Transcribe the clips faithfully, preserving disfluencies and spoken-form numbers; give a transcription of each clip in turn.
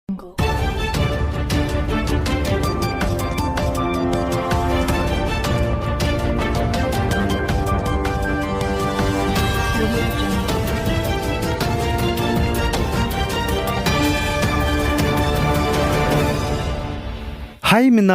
Haimena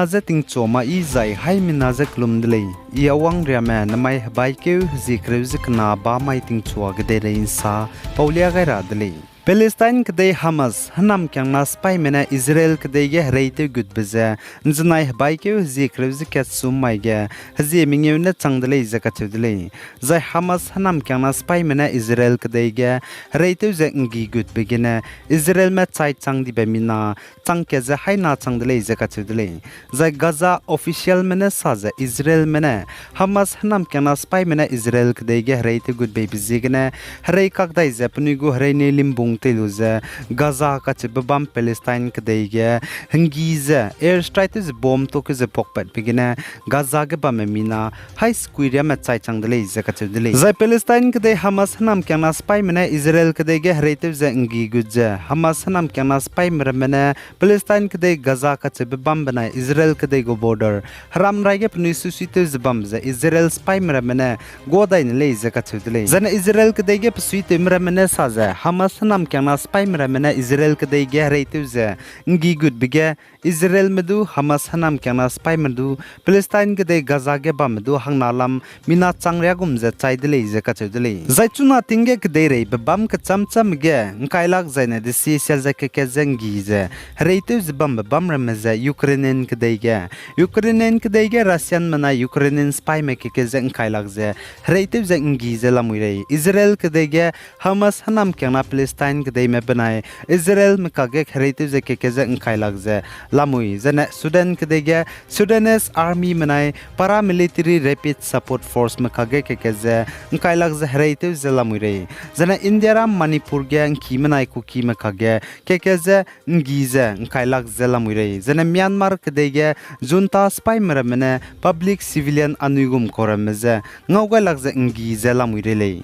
je tingchuame i zai haimena je kelum de lei. I Awangriame namai hebaikeu hezie kereu ze kena bamai tingchua kedeirei nsa paulia gai ra de lei. Palestine kedei Hamas hênamkiangna sipaîme ne Israel kedei ge hereitew gutbe ze, nzenai hebaikeu hezie kereu ze kat sum mai ge hezie mengeu ne chang de lei ze kacheu de lei. Zai Hamas hênamkiangna sipaîme ne Israel kedei ge hereitew ze nggi gutbe gene Israelme chai chang dibe mina chang kat ze haina chang de lei ze kacheu de lei. Zai Gaza officialme ne sa ze Israelme ne Hamas hênamkiangna sipaîme ne Israel kedei ge hereitew gutbeibe ziegene herei kak dai ze penui gu herei nei limbung tei lu ze Gaza kacheube bam Palestine kedei ge henggi ze airstrike tew ze bomb tokeu ze puakpatbe gene Gaza ge bamme mina hai sekui riame chai chang de lei ze kacheu de lei. Zai Palestine kedei Hamas hênamkiangna sipaîme ne Israel kedei ge hereitew ze nggi gut ze Hamas hênamkiangna sipaîme ramme ne Palestine kedei Gaza kacheube bam benai Israel kedei gu border heram rai ge penui suisuitew ze bam ze Israel sipaîme ramme ne guâ dai ne lei ze kacheu de lei. Zane Israel kedei ge pesuitewme ramme ne sa ze Hamas hênamkiangna sipaîme ramme ne Israel kedei ge hereitew ze nggi gutbe ge Israelme du Hamas hênamkiangna sipaîme du Palestine kedei Gaza ge bamme du hangna lam mina chang riâ gum ze chai de lei ze kacheu de lei. Zai chuna ting ge kedeireibe bam kechâm chamme ge ngkailak zaine desi sia ze keke ze nggi ze hereitew ze bambe bam ramme ze Ukrainian kedei ge, Ukrainian kedei ge Russianme nai Ukrainian sipaîme keke ze ngkailak ze hereitew ze nggi ze lamui rei. Israel kedei ge Hamas hênamkiangna Palestine kedeime benai Israelme kakge hereitew ze keke ze ngkailak ze lamui. Zane Sudan kedei ge Sudanese Armyme nai Paramilitary Rapid Support Forceme kakge keke ze ngkailak ze hereitew ze lamui rei. Zane Indiaram Manipur ge ngkime nai Kukime kakge keke ze nggi ze ngkailak ze lamui rei. Zane Myanmar kedei ge junta sipaîme ramme ne public civilian anui gum kau ramme ze ngaugailak ze nggi ze lamui rei lei.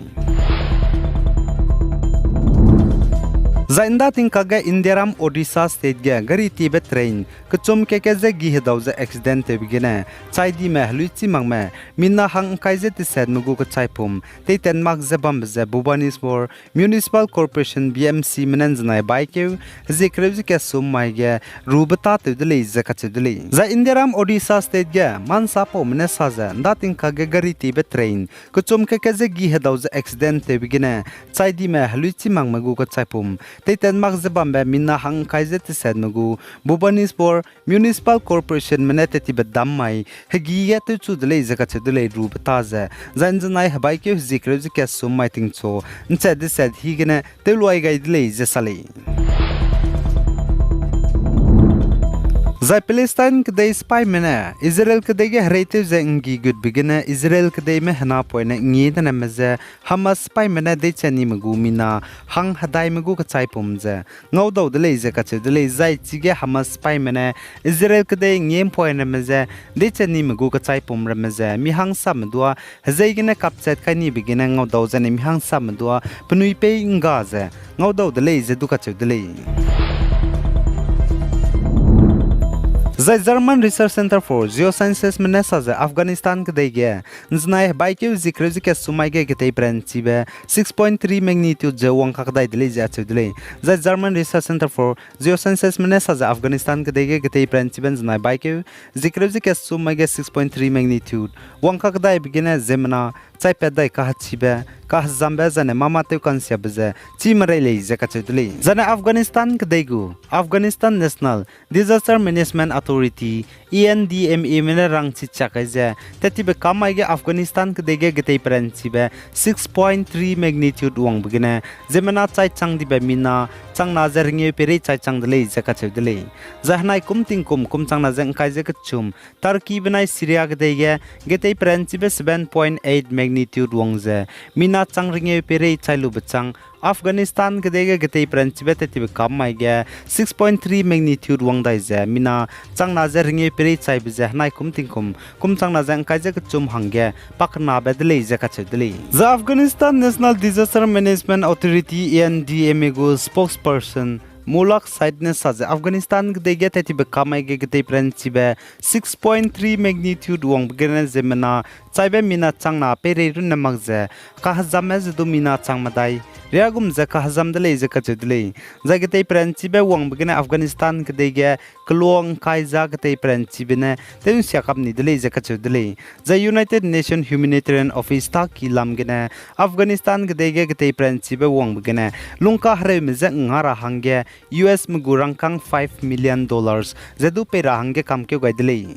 Zai ndatingkak ge Indiaram Odisha State ge gari tiebe train kechum keke ze gi hedau ze accident tewbe gene chai dime heluichi makme mina hang ngkai ze tesetme gu kechaipum teitat mak ze bambe ze Bhubaneswar Municipal Corporation, B M Cme ne nzenai baikeu hezie kereu ze kasum mai ge rube tâtew de lei ze kacheu de lei. Zai Indiaram Odisha State ge mansapaume ne sa ze ndatingkak ge gari tiebe train kechum keke ze gi hedau ze accident tewbe gene chai dime heluichi makme gu kechaipum teitat mak ze bambe mina hang ngkai ze tesetme gu Bhubaneswar Municipal Corporationme ne tettibe dam mai hegî ge tewchu de lei ze kacheu de lei rube tâ ze, zai nzenai hebaikeu hezie kereu ze kasum mai tingchu nchat deset higene tewluai gai de lei ze sa lei. Zai Palestine kedei sipaîme ne Israel kedei ge hereitew ze nggi gutbe gene Israel kedeime henapoine ngie de name ze Hamas sipaîme ne deiche nime gu mina hang hedaime gu kechaipum ze ngaudau de lei ze kacheu de lei. Zai chige Hamas sipaîme ne Israel kedei ngiempoine ramme ze deiche nime gu kechaipum ramme ze mi hangsame dua hezeigene kapchat kai nibe gene ngaudau zene mi hangsame dua penui pei ngga ze ngaudau de lei ze du kacheu de lei. Zai German Research Center for Geosciences me ne sa ze Afghanistan kedei ge nzenai hebaikeu hezie kereu ze kasum mai ge ketei peranchibe six point three magnitude ze wangkak dai de lei ze acheu de lei. Zai German Research Center for Geosciences me ne sa ze Afghanistan kedei ge ketei peranchibe nzenai baikeu hezie kereu ze kasum mai ge six point three magnitude wangkak daibe gene ziemmena chaipat dai kahechibe, kahezambe zane mama tew kansiabe ze chî merei lei ze kacheu de lei. Zane Afghanistan kedei gu Afghanistan National Disaster Management Authority, A N D M A me ne rangchi chiak kai ze, tettibe kam mai ge Afghanistan kedei ge ketei peranchibe six point three magnitude wangbe gene ziemmena chai chang dibe mina changna ze ringeu peirei chai chang de lei ze kacheu de lei. Zai henai kum tingkum kum changna ze ngkai ze kechum Turkey benai Syria kedei ge ketei peranchibe seven point eight magnitude wang ze mina chang ringeu peirei chai lube chang Afghanistan kedei ge ketei peranchibe tettibe kam mai ge six point three magnitude wang dai ze mina changna ze ringeu peirei chaibe ze henai kum tingkum kum changna ze ngkai ze kechum hangge pakenabe de lei ze kacheu de lei. Zai Afghanistan National Disaster Management Authority, A N D M A gu spokesperson Mulak site ne sa ze Afghanistan kedei ge tat tibe kamai ge kedei peranchibe six point three magnitude wangbe gene ziemmena chaibe mina changna peirei runne mak ze kahezamme ze du mina chang medai riagum ze kahezam de lei ze kacheu de lei. Zai kedei peranchibe wangbe gene Afghanistan kedei ge keluang kai za kedei peranchibe ne tew nsia kam ni de lei ze kacheu de lei. Zai United Nation Humanitarian Office ta ki lam gene Afghanistan kedei ge kedei peranchibe wangbe gene lungka hereume je nga ra hangge U S me gu rangkâng five million dollars ze du pei ra hangge kamkeu gai de lei.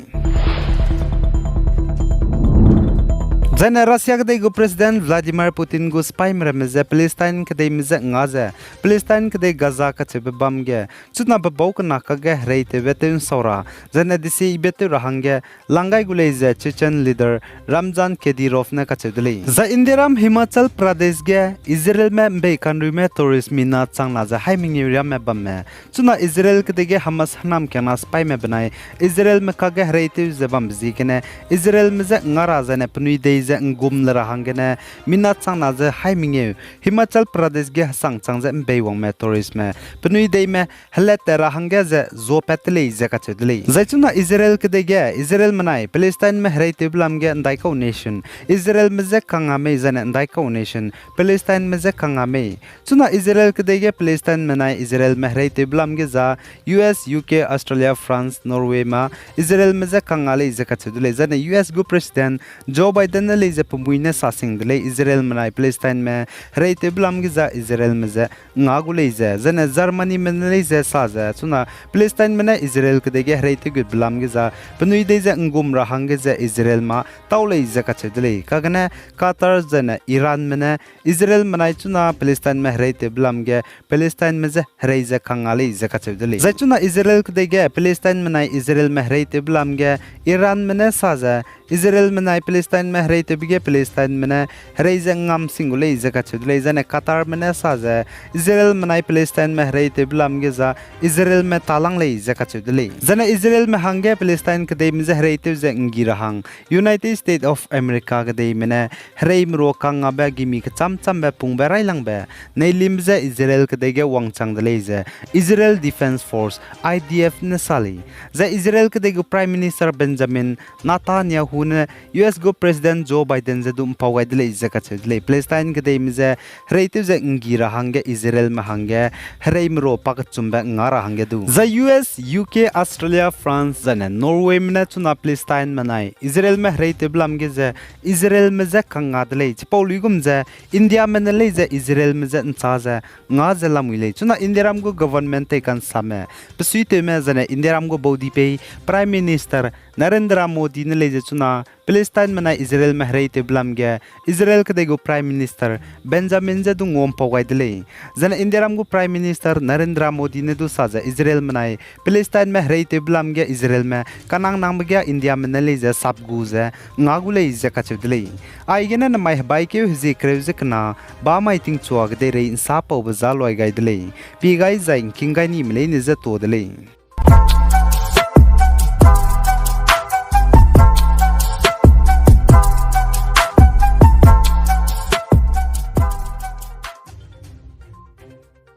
Zaine Russia kedei gu President Vladimir Putin gu sipaime ramme je Palestine kedeime je nga ze Palestine kedei Gaza kacheube bam ge chuna pe bau kena kakge hereitewbe tew nsau ra, zaine desi ibe tew ra hangge lang gai gu lei ze Chechen leader Ramzan Kadyrov ne kacheu de lei. Zai Indiaram Himachal Pradesh ge Israelme mbei kanruime tourist mina changna ze haî mengeu riamme bamme chuna Israel kedei ge Hamas hênamkiangna sipaime benai Israelme kakge hereitew ze bambe ziegene Israelme je nga ra zaine penui dei ze nggum le ra hanggene mina changna ze haî mengeu Himachal Pradesh ge hesang chang ze mbei wangme touristme penui deime helat tat ra hangge ze zuapat de lei ze kacheu de lei. Zai chuna Israel kedei ge Israelme nai Palestineme hereitewbe lam ge ndaikau nation, Israelme je kangga mei zaine ndaikau nation, Palestineme je kangga mei. Chuna Israel kedei ge Palestineme nai Israelme hereitewbe lam ge za U S, U K, Australia, France, Norway ma Israelme je kangga lei ze kacheu de lei. Zaine U S gu President Joe Biden ne lei ze pemui ne sa sing de lei Israelme nai Palestineme hereitewbe lam ge za Israelme je nga gu lei ze. Zaine Germanyme ne lei ze sa ze chuna Palestineme ne Israel kedei ge hereitew gutbe lam ge za penui dei ze nggum ra hangge ze Israel ma tau lei ze kacheu de lei. Kagene Qatar zaine Iranme ne Israelme nai chuna Palestineme hereitewbe lam ge Palestineme je herei ze kangga lei ze kacheu de lei. Zai chuna Israel kedei ge Palestineme nai Israelme hereitewbe lam ge Iranme ne sa ze Israelme nai Palestineme hereitewbe ge Palestineme ne herei ze ngam sing gu lei ze kacheu de lei. Zaine Qatarme ne sa ze Israelme nai Palestineme hereitewbe lam ge za Israelme talang lei ze kacheu de lei. Zaine Israelme hangge Palestine kedeime je hereitew ze nggi ra hang United States of America kedeime ne hereimerua kanggabe gimi kechâm châmbe pungbe railangbe neilimbe je Israel kedei ge wangchang de lei ze Israel Defense Force, I D F ne sa lei. Zai Israel kedei gu Prime Minister Benjamin Netanyahu ne U S gu President Joe Biden je du mpau gai de lei ze kacheu de lei. Palestine kedeime je hereitew ze nggi ra hangge Israelme hangge hereimerua pakechumbe nga ra hangge du. Zai U S, U K, Australia, France zaine Norwayme ne chuna Palestineme nai Israelme hereitewbe lam ge ze Israelme je kangga de lei. Chipau luigum ze Indiame ne lei ze Israelme je nchâ ze nga ze lamui lei. Chuna Indiaram gu government tei kansame, pe suitewme zaine Indiaram gu baudipei Prime Minister Narendra Modi ne lei ze chuna Palestineme nai Israelme hereitewbe lam ge Israel kedei gu Prime Minister Benjamin je du nguampau gai de lei. Zaine Indiaram gu Prime Minister Narendra Modi ne du sa ze Israelme nai Palestineme hereitewbe lam ge Israelme kanangnangbe ge Indiame ne lei ze sap gu ze nga gu lei ze kacheu de lei. Aigene namai hebaikeu hezie kereu ze kena bamai tingchua kedeirei nsapaube za luai gai de lei. Pie gai zai ngking gai nime leine je tuâ de lei.